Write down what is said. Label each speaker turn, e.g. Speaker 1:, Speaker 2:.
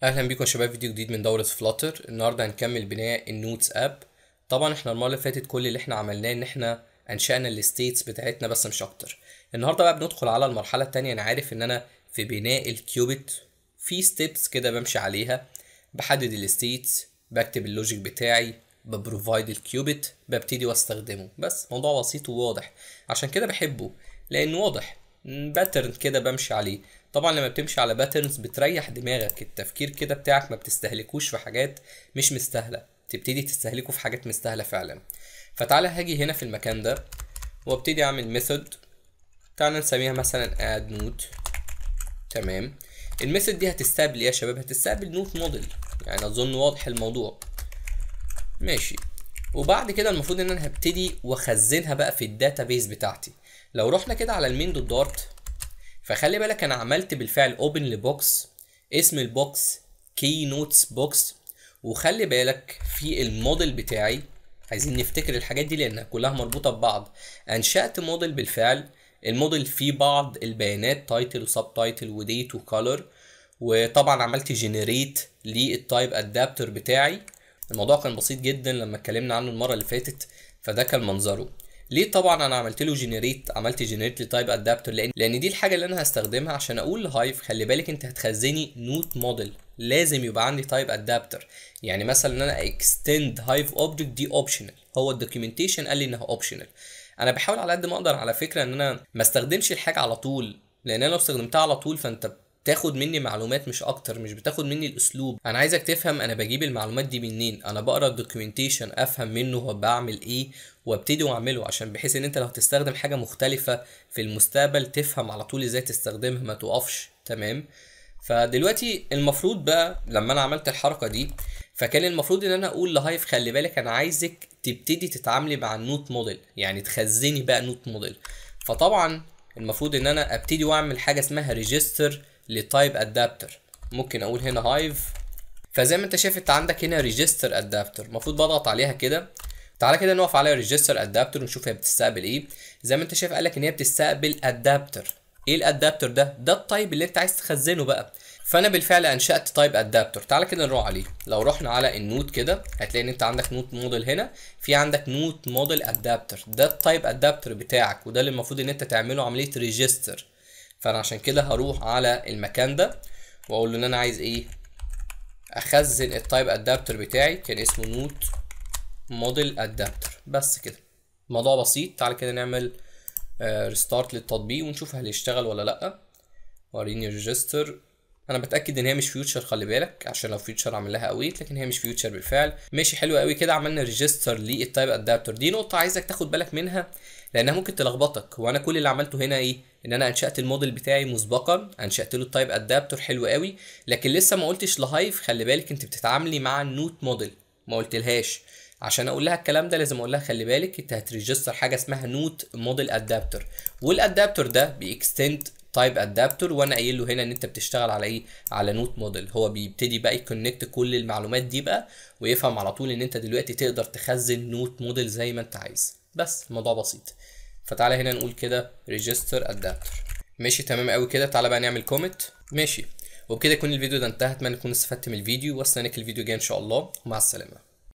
Speaker 1: اهلا بيكم يا شباب، فيديو جديد من دورة Flutter. النهارده هنكمل بناء ال notes app. طبعا احنا المرة اللي فاتت كل اللي احنا عملناه ان احنا انشأنا ال states بتاعتنا بس مش اكتر. النهارده بقى بندخل على المرحلة التانية. انا عارف ان انا في بناء ال Cubit في steps كده بمشي عليها، بحدد ال states، بكتب ال logic بتاعي، ب provide ال Cubit، ببتدي واستخدمه. بس موضوع بسيط وواضح، عشان كده بحبه لانه واضح، pattern كده بمشي عليه. طبعا لما بتمشي على patterns بتريح دماغك، التفكير كده بتاعك ما بتستهلكوش في حاجات مش مستاهلة، تبتدي تستهلكه في حاجات مستاهلة فعلا. فتعالى هاجي هنا في المكان ده وابتدي اعمل method، تعالى نسميها مثلا add note. تمام، ال method دي هتستقبل ايه يا شباب؟ هتستقبل note model، يعني اظن واضح الموضوع. ماشي، وبعد كده المفروض ان انا هبتدي واخزنها بقى في ال database بتاعتي. لو رحنا كده على ال main dot dart، فخلي بالك انا عملت بالفعل open ل box، اسم ال box key notes box. وخلي بالك في الموديل بتاعي، عايزين نفتكر الحاجات دي لانها كلها مربوطة ببعض. انشأت موديل بالفعل، الموديل فيه بعض البيانات title و subtitle و date و color، وطبعا عملت generate لل type adapter بتاعي. الموضوع كان بسيط جدا لما اتكلمنا عنه المرة اللي فاتت، فده كان منظره. ليه طبعا انا عملت له generate؟ عملت generate ل type adapter لان دي الحاجة اللي انا هستخدمها عشان اقول ل Hive خلي بالك انت هتخزني note model، لازم يبقى عندي type adapter. يعني مثلا ان انا extend Hive object دي optional، هو ال documentation قال لي انها optional. انا بحاول على قد ما اقدر على فكرة ان انا ما استخدمش الحاجة على طول، لان انا لو استخدمتها على طول فانت بتاخد مني معلومات مش اكتر، مش بتاخد مني الاسلوب. انا عايزك تفهم انا بجيب المعلومات دي منين، انا بقرا ال documentation افهم منه هو بعمل ايه وابتدي واعمله، عشان بحيث ان انت لو هتستخدم حاجة مختلفة في المستقبل تفهم على طول ازاي تستخدمها، ما توقفش. تمام، فدلوقتي المفروض بقى لما انا عملت الحركة دي، فكان المفروض ان انا اقول ل Hive خلي بالك انا عايزك تبتدي تتعاملي مع ال note model، يعني تخزني بقى note model. فطبعا المفروض ان انا ابتدي واعمل حاجة اسمها register ل type adapter. ممكن اقول هنا Hive، فزي ما انت شايف انت عندك هنا register adapter، المفروض بضغط عليها كده. تعالى كده نقف على register adapter ونشوف هي بتستقبل ايه. زي ما انت شايف قالك ان هي بتستقبل adapter. ايه ال adapter ده؟ ده ال type اللي انت عايز تخزنه بقى. فانا بالفعل انشأت type adapter. تعالى كده نروح عليه. لو رحنا على ال note كده هتلاقي ان انت عندك note model هنا، في عندك note model adapter، ده ال type adapter بتاعك، وده اللي المفروض ان انت تعمله عملية register. فانا عشان كده هروح على المكان ده واقول له ان انا عايز ايه؟ اخزن ال type adapter بتاعي، كان اسمه note model adapter. بس كده الموضوع بسيط. تعالى كده نعمل restart للتطبيق ونشوف هل يشتغل ولا لا. وريني register. انا بتاكد ان هي مش future، خلي بالك، عشان لو future اعمل لها await، لكن هي مش future بالفعل. ماشي، حلو قوي كده، عملنا register لل type adapter. دي نقطة عايزك تاخد بالك منها لانها ممكن تلخبطك. وانا كل اللي عملته هنا ايه؟ ان انا انشات الموديل بتاعي مسبقا، انشات له ال type adapter، حلو قوي، لكن لسه ما قلتش ل Hive خلي بالك انت بتتعاملي مع ال note model، ما قلتلهاش. عشان اقول لها الكلام ده لازم اقول لها خلي بالك انت هت register حاجة اسمها note model adapter، وال adapter ده بي extend type adapter، وانا قايل له هنا ان انت بتشتغل على ايه؟ على note model. هو بيبتدي بقى ي connect كل المعلومات دي بقى ويفهم على طول ان انت دلوقتي تقدر تخزن note model زي ما انت عايز. بس الموضوع بسيط. فتعالى هنا نقول كده register adapter. ماشي، تمام قوي كده. تعالى بقى نعمل commit. ماشي، وبكده يكون الفيديو ده انتهى. اتمنى تكون استفدت من الفيديو، واستناك الفيديو الجاي ان شاء الله، ومع السلامة.